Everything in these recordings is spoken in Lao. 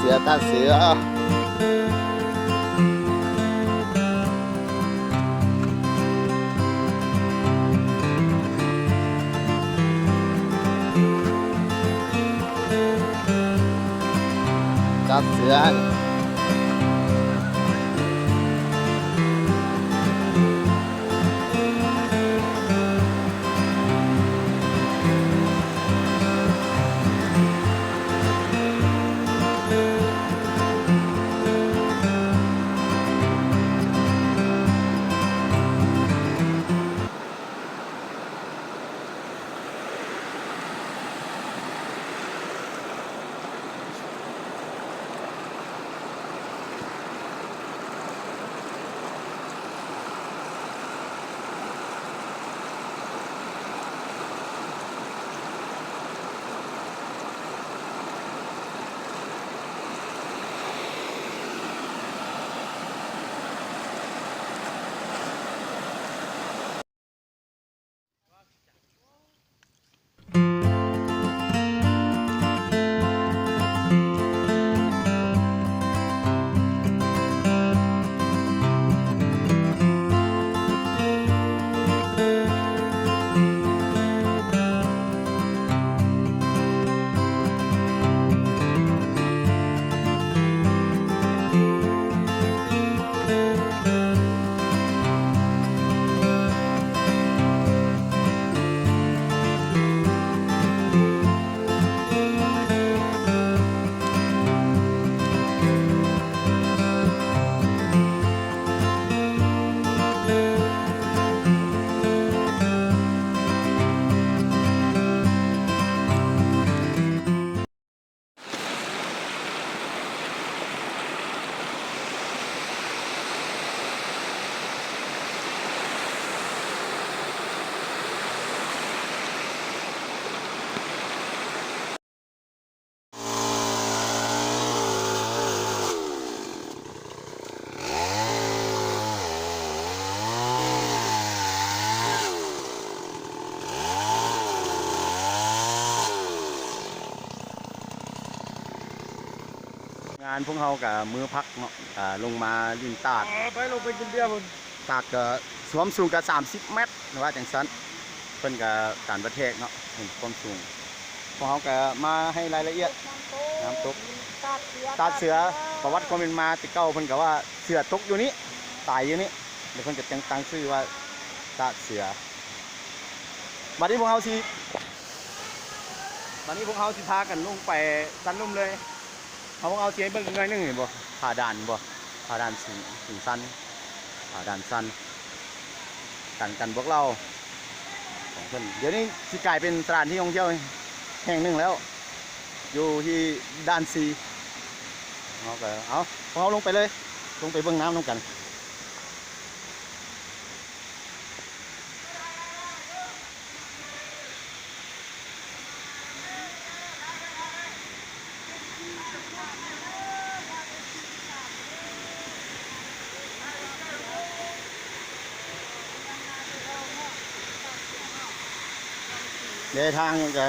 ເສືອ ຕາເສືອ ຕາເສືອ. ງານພວກເຮົາກະມື້ພັກເນາະ ກະລົງມາຫຼິ້ນຕາດ ເອີ ໄປລົງໄປກິນເບຍພຸ້ນ ຕາດກະຄວາມສູງກະສາມສິບແມັດ ວ່າຈັ່ງຊັ້ນ ເພິ່ນກະການປະແທກເນາະ ເຫັນຄວາມສູງ ພວກເຮົາກະມາໃຫ້ລາຍລະອຽດ ນ້ຳຕົກ ຕາດເສືອ ປະຫວັດຄວາມເປັນມາແຕ່ເກົ່າ ເພິ່ນກະວ່າເສືອຕົກຢູ່ນີ້ ຕາຍຢູ່ນີ້ ແລ້ວເພິ່ນກະຈຶ່ງຕັ້ງຊື່ວ່າຕາດເສືອ ບັດນີ້ພວກເຮົາຊິ ບັດນີ້ພວກເຮົາຊິພາກັນລົງໄປຊັ້ນລຸ່ມເລີຍ ເຮົາ ພວກເຮົາຊິໃຫ້ເບິ່ງອີກໜ້ອຍໜຶ່ງ ເຫັນບໍ່ ຜາດ່ານ ເຫັນບໍ່ ຜາດ່ານສູງ ສູງຊັນ ຜາດ່ານຊັນ ກັນ ກັນບວກເຫຼົ່າຂອງເພິ່ນ ດຽວນີ້ຊິກາຍເປັນສະຖານທີ່ທ່ອງທ່ຽວແຫ່ງໜຶ່ງແລ້ວ ຢູ່ທີ່ດ່ານສີ່ ເຮົາກະ ເອົາ ພວກເຮົາລົງໄປເລີຍ ລົງໄປເບິ່ງນ້ຳນຳກັນ. ແລະທາງກະ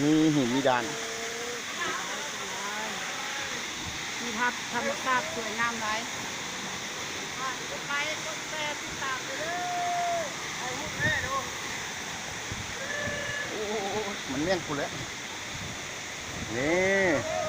ມີຫີນມີດ່ານ ມີພາບທຳມະຊາດສວຍງາມຫຼາຍ. ໂອ້ ມັນແມ່ນພຸ້ນແຫຼະ ນີ້.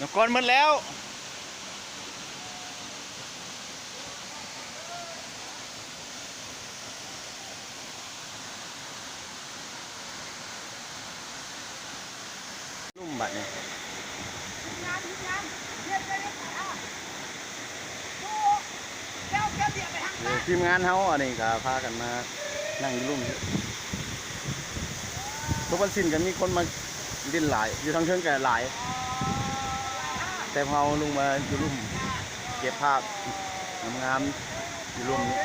ນ້ຳກ້ອນໝົດແລ້ວ. ບັດນີ້ ເອີ ທີມງານເຮົາອັນນີ້ກໍພາກັນມານັ່ງຢູ່ລຸ່ມ. ທຸກວັນສິນກໍມີຄົນມາຫຼິ້ນຫຼາຍ ຢູ່ທາງເທິງກໍຫຼາຍ ແຕ່ພວກເຮົາລົງມາຢູ່ລຸ່ມ ເກັບພາບງາມໆ ຢູ່ລຸ່ມນີ້.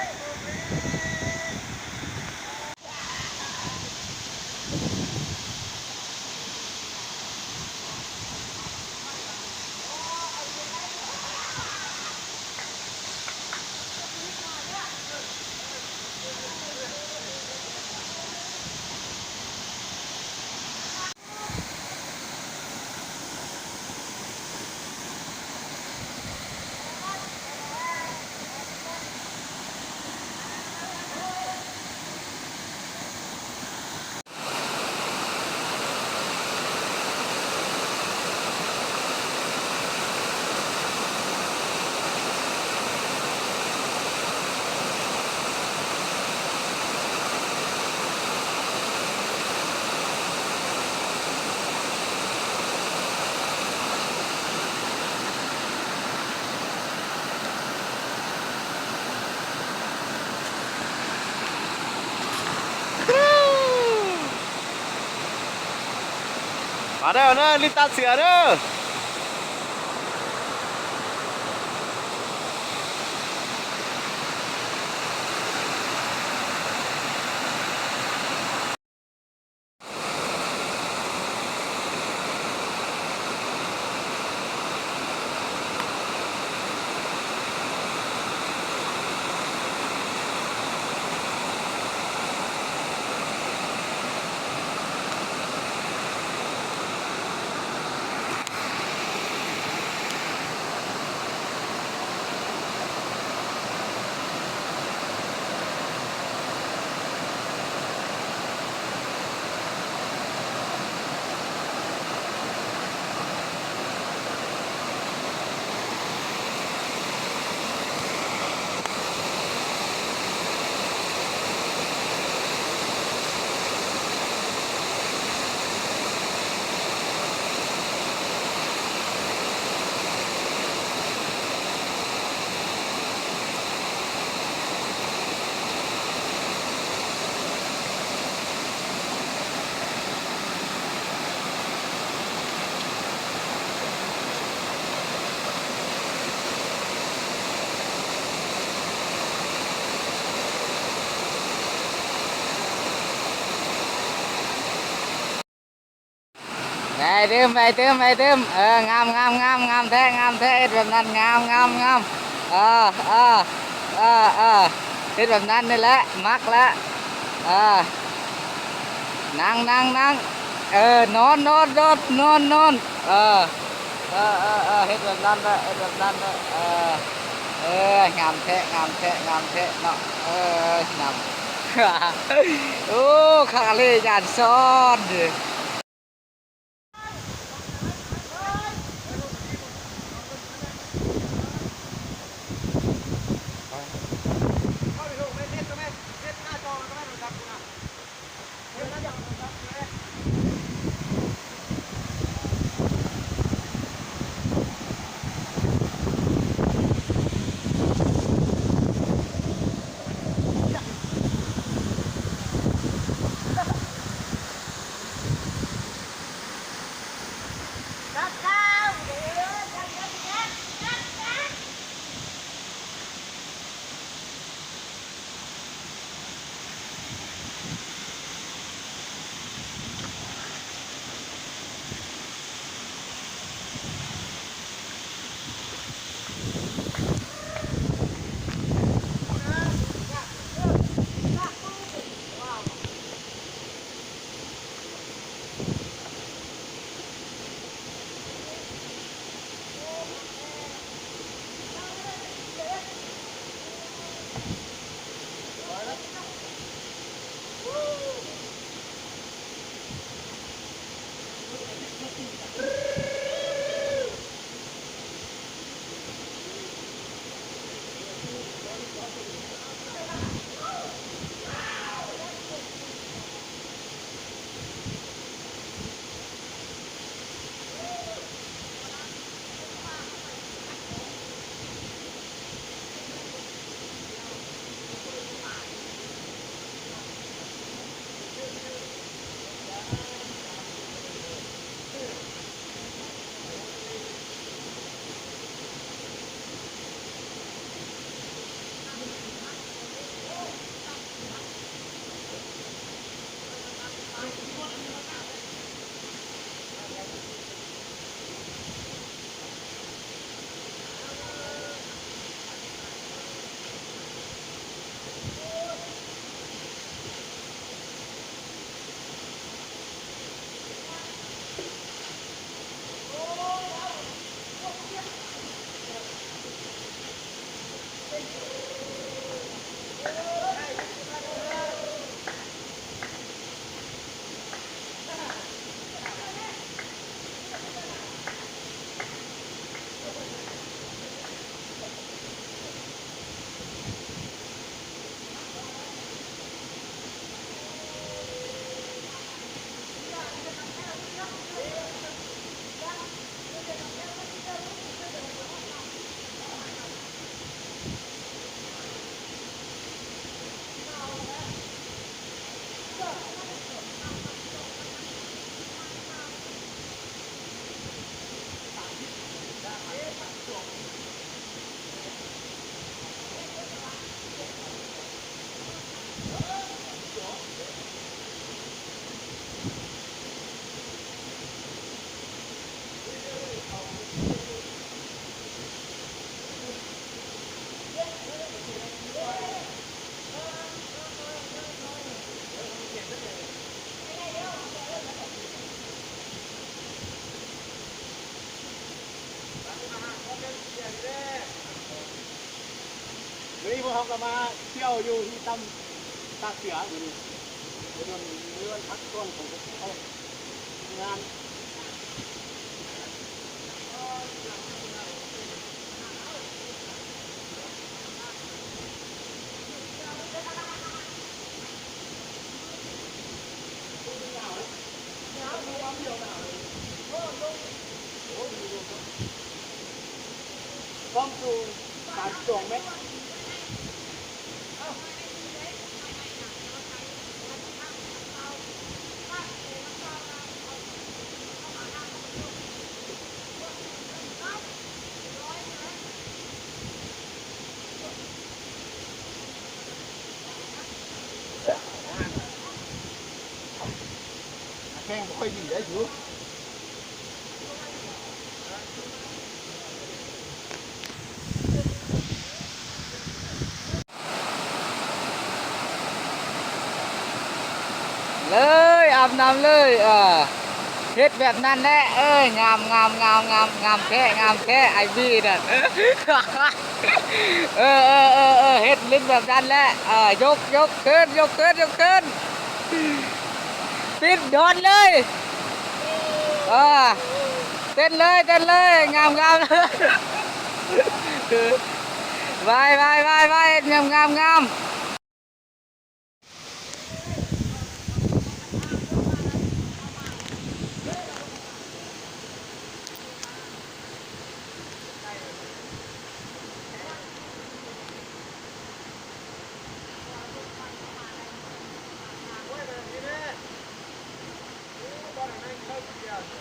ມາເດີ ເດີ ລິບຕັດເສືອເດີ. ໄປຕື່ມ ໄປຕື່ມ ໄປຕື່ມ ເອີ ງາມ ງາມ ງາມ ງາມແທ້ ງາມແທ້ ເຮັດແບບນັ້ນ ງາມ ງາມ ງາມ ເອີ ເອີ ເອີ ເອີ ເຮັດແບບນັ້ນນີ້ແຫຼະ ມັກແລ້ວ ເອີ ນັ່ງ ນັ່ງ ນັ່ງ ເອີ ນອນ ນອນ ນອນ ນອນ ນອນ ເອີ ເອີ ເອີ ເອີ ເຮັດແບບນັ້ນແຫຼະ ເຮັດແບບນັ້ນແຫຼະ ເອີ ເອີ ງາມແທ້ ງາມແທ້ ງາມແທ້ເນາະ ເອີ ງາມ ໂອ້ ຄັກອີ່ຫຼີ ຢ້ານຊ້ອນ. ເ ມື້ນີ້ພວກເຮົາກໍມາທ່ຽວຢູ່ທີ່ຖ້ຳຕາກເສືອມື້ນີ້ ເປັນວັນ ມື້ວັນພັກກ່ອນຂອງພວກເຮົາ ງານ. ຄວາມສູງສາມສິບສອງແມັດ. ແຂ້ງບໍ່ຄ່ອຍດີໄດ໋ສູ. ເລີຍ ອາບນ້ຳເລີຍ ເອີ ເຮັດແບບນັ້ນແຫຼະ ເອີ ງາມ ງາມ ງາມ ງາມ ງາມແທ້ ງາມແທ້ ອ້າຍບີນັ້ນ ເອີ ເອີ ເອີ ເອີ ເຮັດຫຼິ້ນແບບນັ້ນແຫຼະ ເອີ ຍົກ ຍົກຂຶ້ນ ຍົກຂຶ້ນ ຍົກຂຶ້ນ ຕິດດອນເລີຍ ເອີ ເຕັ້ນເລີຍ ເຕັ້ນເລີຍ ງາມ ງາມ ວາຍ ວາຍ ວາຍ ວາຍ ງາມ ງາມ ງາມ. ໂ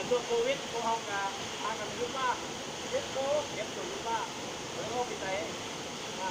ຊ່ວງໂຄວິດ ພວກເຮົາກະພາກັນຢູ່ບ້ານ ເກັບໂຕ ເກັບໂຕຢູ່ບ້ານ ບໍ່ໄດ້ອອກໄປໃສ ອ່າ